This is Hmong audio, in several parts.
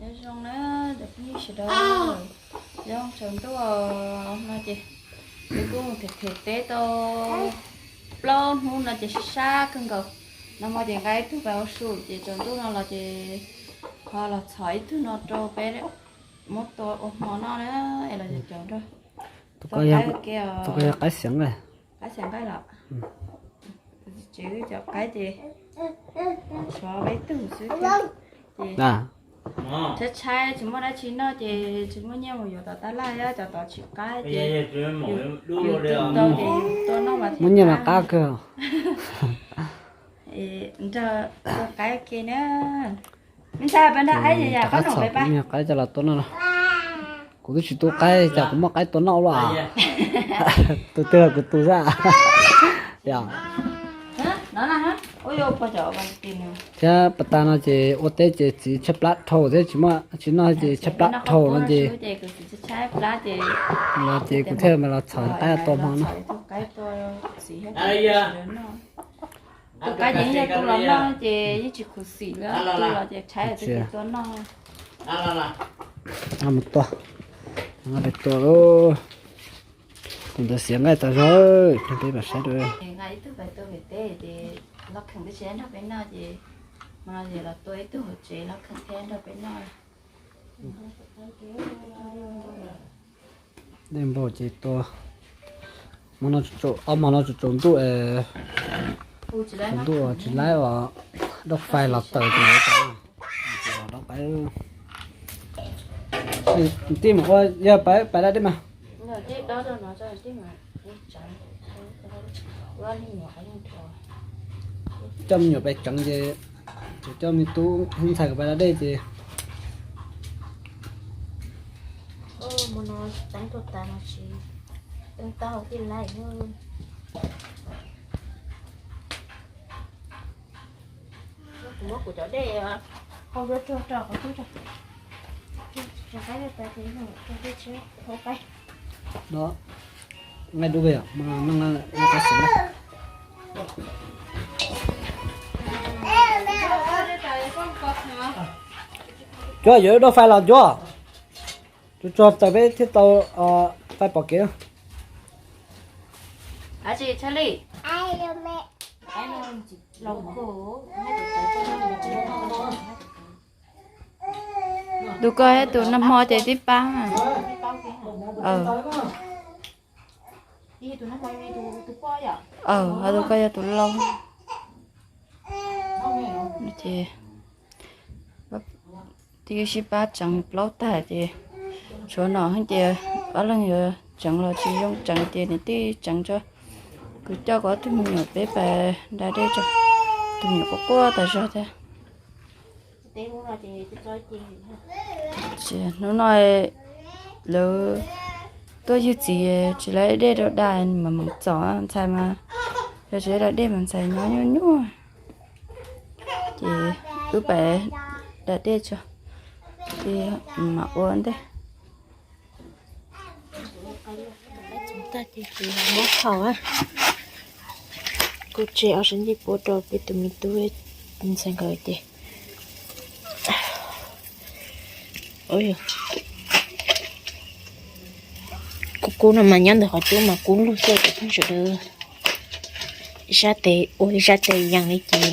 Zoo na, cov phooj ywg sawv daws, zoo tsaus ntuj no ces peb kuj them them teb tau plaub hnub no ces sab sab kawg nkaus. Nag hmo ces nqa ib tug pais ua su ces tsaus ntuj no los ces ho los txhom ib tug no rau peb muab tua ua hmo noj na, es los cov cov nrog tus qaib ua ke os. Qaib xeev nqaij los tsev cov qaib ces tshuav peb tug xwb ces tshaib tshaib tsis muaj dab tsi noj ces tsis muaj nyiaj mus yuav tom tab laj, cov tod tsis qab ces yus tus tau ces yus tua noj mas thiaj qab kawg. Nrog tua qaib ua ke na. Me ntxhais, pab nrog qaib, yam qaib no peb pab. Qaib coj los tua noj no. Kuv twb tsis tu qaib, cas kuv muaj qaib tua noj ua luaj. Tus twg los kuv tus xwb. Thiab pas tas no ces ua teb ces txiv tshaib plab dhau thiab, tsis muaj tsis noj ces tshaib plab dhau no ces, no ces kuv thiaj mam los txhom qaib tua hmo no. Tus qaib ces yeej yog tus los noj ces yeej tsis khuv xim li, tus los ces tshaib txhij tua noj. Mus tua, tua, tus ntawd xiav nqaij tas zog, peb mam saib. Nqa ib tug pais tua pem teb ces los kheem twb tsis nrog peb noj ces, no ces los tua ib tug hauv tsev los kheem thiab nrog peb noj. Dej npaug ces tua, ob hmo no tsaus tsaus ntuj, tsaus ntuj tsis laib os, dab fais los tawm ces tij mus ua yog pais da dej mas. Coj me nyuam pais tseev ces, coj me tub ntxhais pais da dej ces. Kuv muab kuv cov dej hau zuaj tsuag rau qhov cub tso. Nqaij dub peb yom, no noj nqaij xeev na. Cuab yuav dab fais los cuab. Tsuag tsuag tawm peb thiaj tau fais pom kev. Tus ko tus nag hmo ces tib pab. Ho tus ko yog tus laus. Ces twb sib pab tseev plaub tag ces tshuav no ces ob leeg yuav tseev los tsis zoo tseev ces niam tij tseev tso. Kuv coj kuv ob tug me nyuam peb pais da dej tso. Tus me nyuam quaj quaj tas zog thiab. Hnub no lawv tuaj ywg txiv tsis laib dej rau da mas mus txom ntxhais mas, yog tsis laib da dej mas ntxhais nyob nyuaj nyuaj. Ces wb pais da dej tso, ces mam ua ntej. Tag ces kuv muab haus, kuv tseg ob sab ncej puab rau peb tus me tub ntxhais nkawd ces. Kuv kub no mas nyob ntawm qhov cub mas kub lug xwb cov phooj ywg sawv daws. Sab tes ua sab tes yees li ces,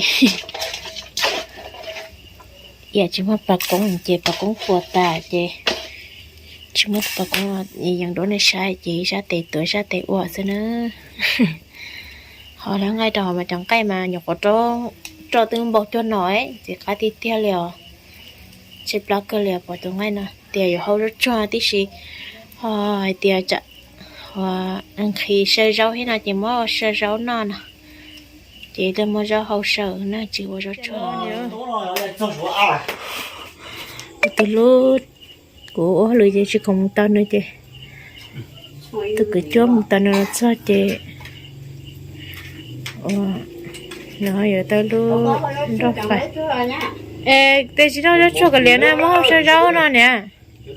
ib yam tsis muaj pas koob ces pas koob puas tas ces tsis muaj pas koob, yees duab nej saib ces sab tes tuav sab tes ua xwb na. Ho lawv nqaij rau hauv mas cov nqaij mas nyuam qhuav roj twb npau cuag no ces qab tiag tiag li os. Tshaib plab kawg li os, pom tus nqaij no tias yuav hau zuaj tsuag tib si, ho hais tias nqhis saw zaub thiab no ces muab ua saw zaub noj no, ces thiaj muaj zaub hau saw na, tsis ua zuaj tsuag. Tus hlub, kuv ua hauj lwm ces tsis khoom mus tau nws ces tus kwv cuab mus tau nws los txog ces no yuav tau lub nroj fais. Es tes tsis tau zuaj tsuag kav liam na, muab hau saw zaub no niam. Tsis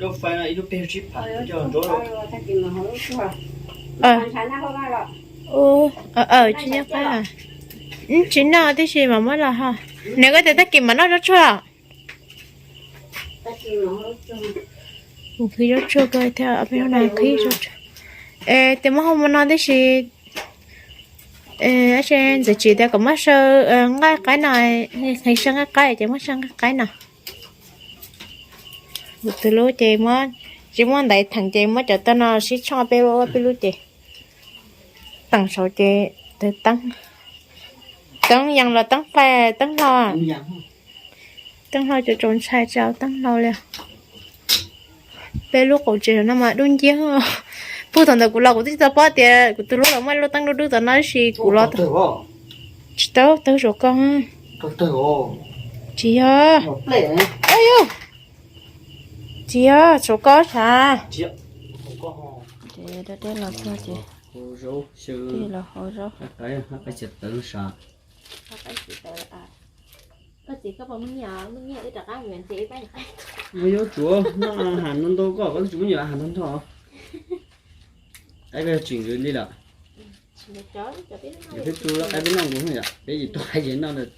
noj qab, tsis noj tib si mas muab los ho. Nws koj tes tag kis mam noj zuaj tsuag. Kuv qhib zaub tsuag ko thiab, ob peb hnub no qhib zaub tsuag. Es tes muab hau mus no tib si. Ntxawm tsis tias kom muab saw nqaij qaib no, qhib saw nqaij qaib ces muab saw nqaij qaib no. Kuv tus lub ces muab, tsis muaj ntaiv theem ces muab cov tag no sib tshooj peb lub, peb lub ces teem saud ces teeb, teeb yees los teeb fais teeb hlau. Teeb hlau cov tsaus ntshai tsis au teeb hlau li. Peb lub qaum tsev no mas dub nciab. Puag thaum ntawd kuv los kuv twb tsis tau paub tias kuv tus hlub los muaj ib lub teeb dub dub tom no tab sis kuv los tsis tau tawg saum ko. Tsis yog, tsis yog saum ko sav. Dab deb los txog ces los hau zaub. Yuav tsum noj has ntau ntau koj, koj twb tsis muab nyiam has ntau ntau. Qaib koj yog tsis nqis li lawm. Yog peb tu lub qaib peb noj nkaus yom, peb yim tu qaib ces noj lawm.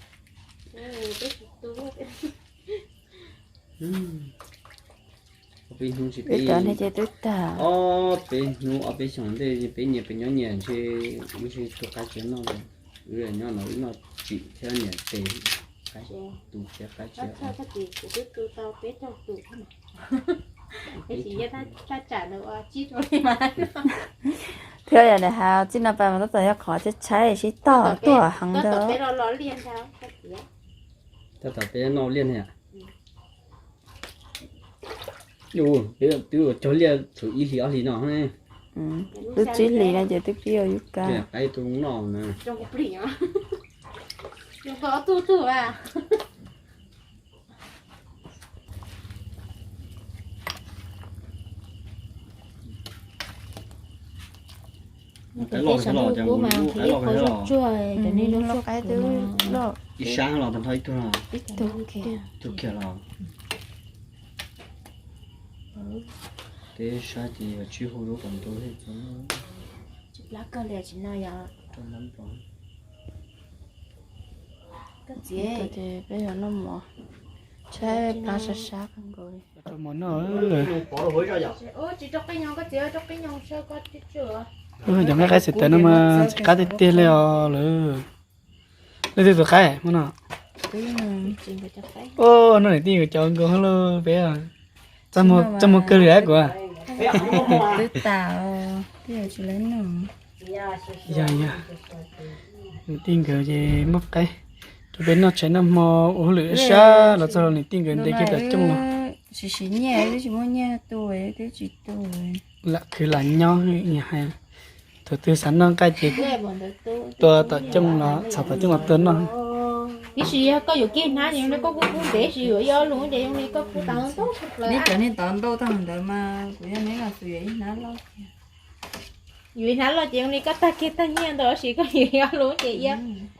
Ob peb hnub tsis peb, ob peb hnub ob peb xyoos ntej peb nyias peb nyob nyias ntshe, ntshe tu qaib tsis noj li. Wb nyob no wb noj tsim thiab niam tes, qaib tu thiab qaib tsis. Thiab yog nws has txij no pas mas tab tom yog qhov tshaib tshaib sib tog tuaj heev ntag. Tab tom peb noj liaj ne. Peb twb ua cog liaj thaum ib hlis ob hlis no. Twb tsib hlis no ces twb pib ua yub kab. Qaib tu noj na. Qaib loj los, qaib loj, qaib loj, qaib loj. Ib sab los tag nrho ib tug no. Ib tug kiag los. Peb sab ces yog tsib hau zaub kom ntau thiab. Tsis plab kawg li tsis no yog. Koj txiv, peb yog noj mov, tshaib plab sab sab kawg nkaus li. Rau mov noj. Cov nqaij qaib xav tawv no mas ntxim qab tiag tiag li os lawm. Leej twg tus qaib muab no? Noj niam tij nkawd cov nkaus hauv lub peb. Txaj muag kawg li kuv. Twb tas, twb yog tsis lawv noj. Yog yog, niam tij nkawd ces muab qaib rau peb noj tshais noj hmo ua hauj lwm sab los txog niam tij nkawd ntes kiag tom cooj los. Siv siv nyiaj twb tsis muaj nyiaj tu, twb tsis tu. Lam khwv lam nyob hais, thaum twg xav noj nqaij ces tua tom cooj los, txhom tom cooj los tua noj. Tiam sis yog koj yuav kiag hnab ces zoo li koj kuj kub ntev, sis yuav ib ob lus ces zoo li koj kub tau ntau. Neb cov niag tod ntau tag ntawd mas kuv yog neb los xwb yuav ib hnab loj kiag. Yuav ib hnab loj ces zoo li koj tag kiag tag nyiaj ntau, sis koj yuav ib ob lus ces ia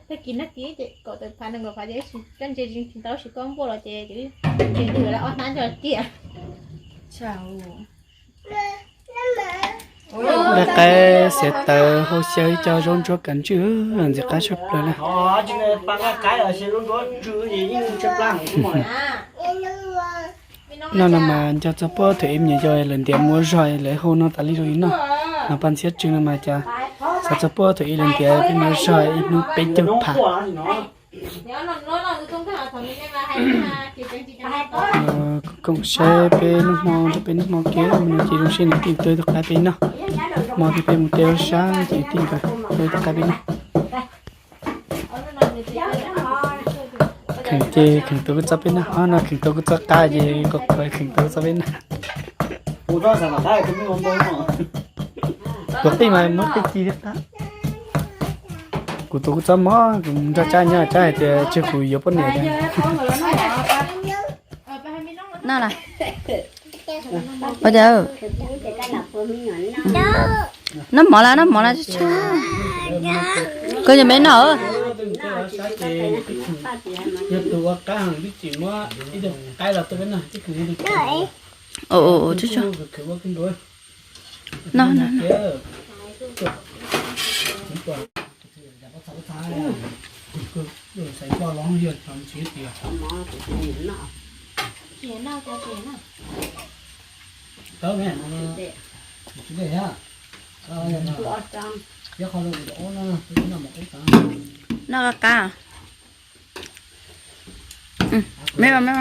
tag kis nag kis ces kaum tawm phav nees nkaum phav ces koj ntsia tsis ntau, sis koj npuaj los ces ces twb yuav ob hnab ntog kiag. Nqaij qaib xav tawv hau xyaw ib co zaub ntsuab kav ntswj ntxim qab tshaj plaws na. Noj no mas nco txog puag thaum ib me nyuam yaus lawv ntiav mus ua zog lawv hau no tas li rau li no. No paj ntxhiab tsw no mas cas xav txog puag thaum ib lawv ntiav peb mus ua zog ib hnub peb caug phav. Koom saib peb lub hmo nrog peb lub hmo kev mus no ces zoo siab niam tij tuaj ib tug qaib peb noj. Hmo twg peb mus teb lub sab ces tij nkawd tuaj ib tug qaib peb noj. Kheem ces kheem tuaj kuj txob peb noj, ho no kheem tuaj kuj txob qab ces kheem tuaj kuj txob peb noj. Kuv qij mas muab qij ci thiab qab. Kuv tus kuj txob mov, kuv nrog Tsab nyob, Tsab hais tias tseg kuv yuav poj niam tiag. Noj las, noj mov las, noj mov las. Koj yog me noj. Noj, noj, noj. Noj qab qab. Me me.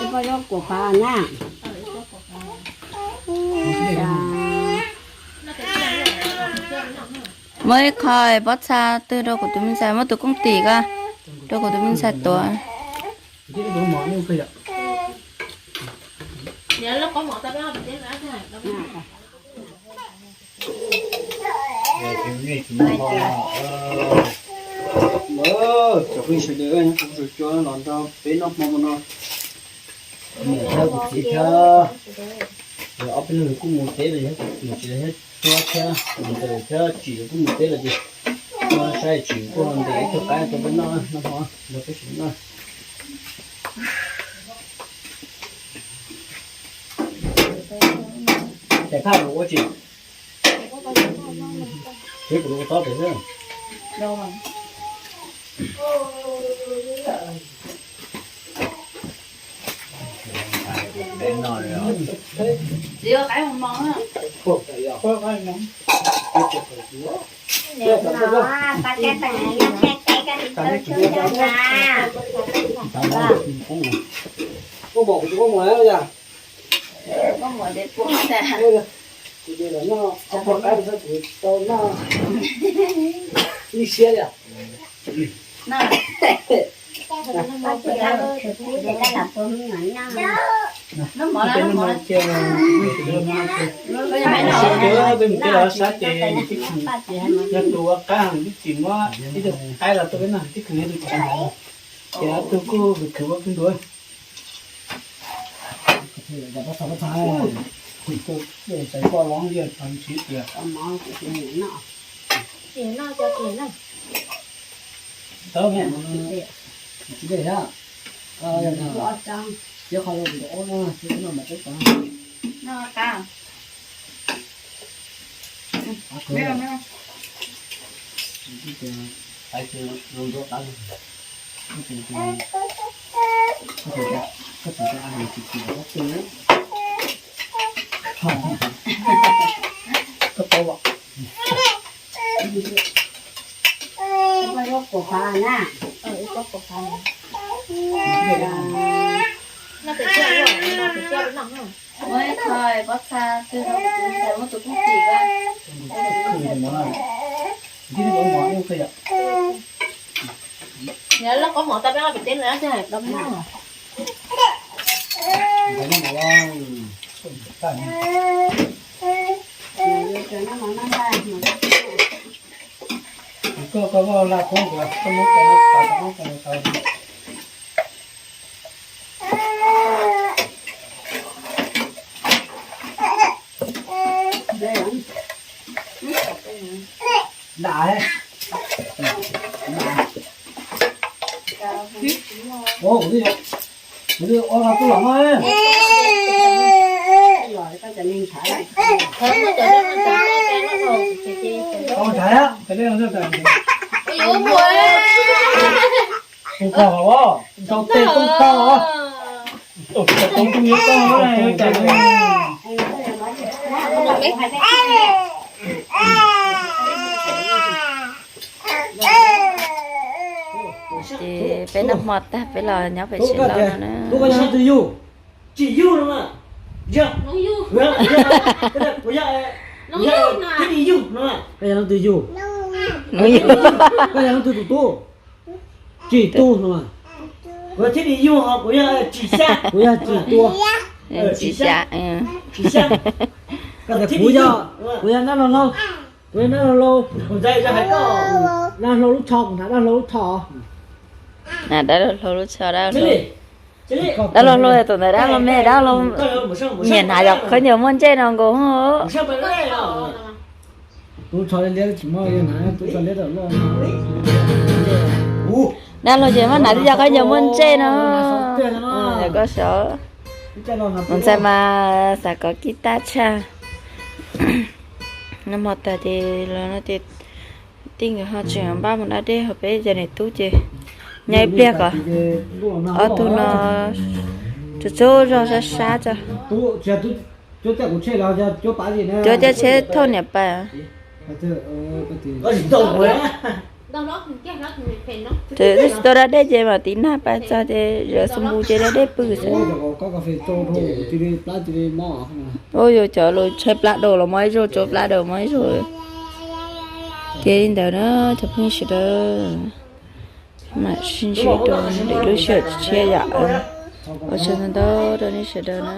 Ib pob zaub kuam phav na. Muab ib qho pob txha twg rau kuv tus me ntxhais, muab tus kooj tis ko rau kuv tus me ntxhais tuav. Cov phooj ywg sawv daws, kuv tus cua los nrog peb noj hmo no. Niam thiab kuv txiv thiab ob peb leeg kuj mus teb lawm, kuv txiv thiab Suab thiab Ntxawm thiab Tsim kuj mus teb lawm ces, no saib Tsim kuj ntes ib tug qaib rau peb noj, noj hmo nrog peb sawv daws noj. Tes phaj los ua tsis, thiab kuv ua tob pem xwb. Koj mom kuv tus koj mom na, koj mom tes puag tas. Kuv tus los noj ob pog qaib xwb kuv tsis tau noj ib siab li. Sab ces peb mus teb los sab ces nws tib khwv, yog tus ua qab nws tib tsis muab ib tug qaib los rau peb noj, tib khwv tus tsis, ces ob tug kuj khwv ua peb ntua. Muab ib qho pob txha twg rau kuv tus me ntxhais, muab tus koob tis ko. Niam, loj koob mov tau peb ob pem teb lawm, tsis hais tau peb noj. Koj, koj vaj laj koob, koj muab koj no tau, koj muab koj no tau. Dam, kuv twb ua los kuj los no. Tau nthav, tus koj hov, ntau tej toob tog, tus koj toob tus yuav toj, cas Ces peb noj hmo tag peb los nyob pem tsev lawm no na. Tsis yug no mas, yog, kuv yog, kuv yog thiab ni yug no, koj yog leej twg yug? Koj yog leej twg tus tub? Tsis tub no mas, kuv thiab ni yug ho kuv yog tsis xya, kuv yog tsis tua, tsis xya, tsis xya. Kuv yog, kuv yog nab laug laug, kuv yog nab laug laug, nab laug lub tsho, kuv hnav dab laug lub tsho. Dab laug hluas lub tsho, dab laug hluas, dab laug hluas tus ntawd dab laug me, dab laug nyiam hnav cov khaub ncaws muaj ntsej no nkaus. Tub tsho liab liab tsis muaj li hnav, tub tsho liab tawm loj. Dab laug ces muab hnav tib co khaub ncaws muaj ntsej no. Koj saib, mus ntxhais mas xav kov kib tab tshaj. Noj hmo tag ces los no ces tij nkawd ho tseem npaj mus da dej, ho peb cov niam tub ces nyob ib pliag kom ob tug no tsaug tsaug zog sab sab tso. Cuab caj tsheb thauj niam pais. Tsis tau da dej ces mam tiv nag pais txog ces zov xu npu ces da dej pw xwb. Ua yuav cov lus tshaib plab daus los muaj ib zaug, tshaib plab daus muaj ib zaug. Ces li ntawd na cov phooj ywg sawv daws, mam sib ntsib rau lwm lub sij hawm tshiab yom. Ua tsaug ntau ntau rau nej sawv daws na.